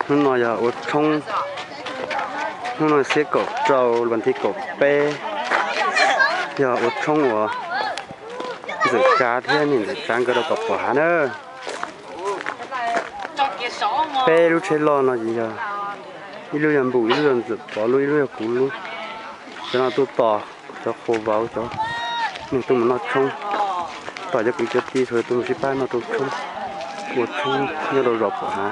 Hnub no yog ua tshoob, hnub no xiab kaum rau vas thib kaum peb, yog ua tshoob uas Ntxawm Tsav thiab niam Ntxawm Tsav nkawd rau tom pom hav na. Peb lub tsheb loj no ces yog ib lub yog Npum, ib lub yog Ntxawm Pov lub, ib lub yog kuv lub. Cov no tuaj tos cov qhua vauv, cov neeg tuaj mus noj tshoob, tos cov kwv cov tij, txhua tus mus sib pab noj rau tshoob, ua tshoob nyob rau zos pom hav.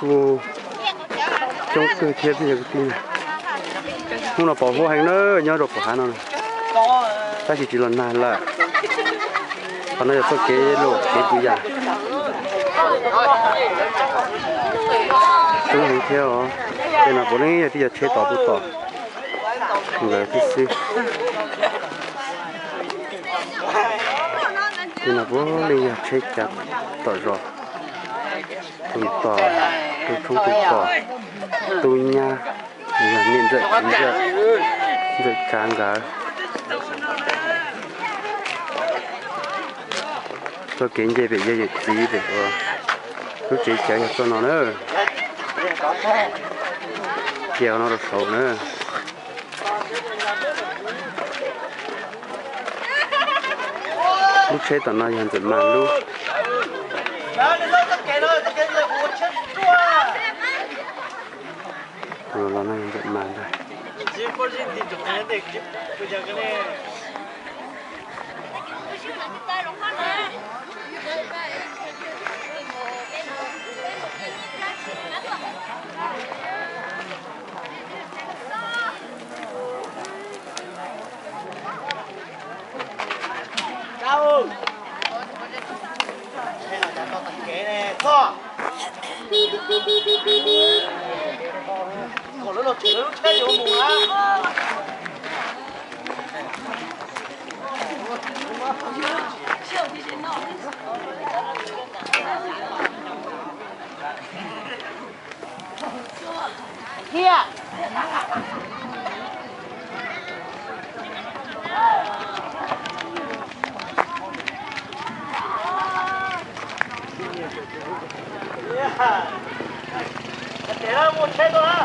Kuj coob kawg thiab peb cov kwv tij na. Hnub no pos huab heev na, nyob rau pom hav no, tab sis tsis los nag lawm. Qhov no yog txoj kev luam kev pw yas, coob heev thiab os. Tej no puav leej yog tib co tsheb tos tuaj tos nkawd thiab xwb. Tej no puav leej yog tsheb cav tom zos, tus tos, tus tshoob tus tos, tub nyab, yog niam Ntxawm txiv Ntxawm, Ntxawm Tsav nkawd. Txoj kev nce pem yawg yawm txiv pem ua lub tsev cawv yog txoj no na. Cia no rau saud na. Lub tsheb tom no yog Ntxawm Mas lub. Tus los no yog Ntxawm Mas ntag. Thiab tes mus tsheb tuaj na.